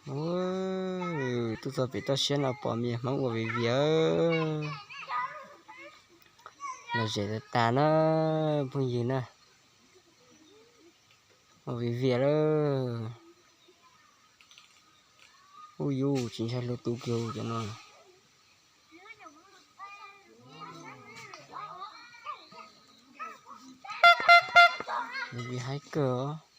Ua, tuaj txog pem toj siab no pom me Hmoob ua viv vias. Los zem tas tas na, phooj ywg na. Ua viv vias lawm. Ub yus, tsis ntshai hluav taws kiag cov no. Viv vias heev kawg.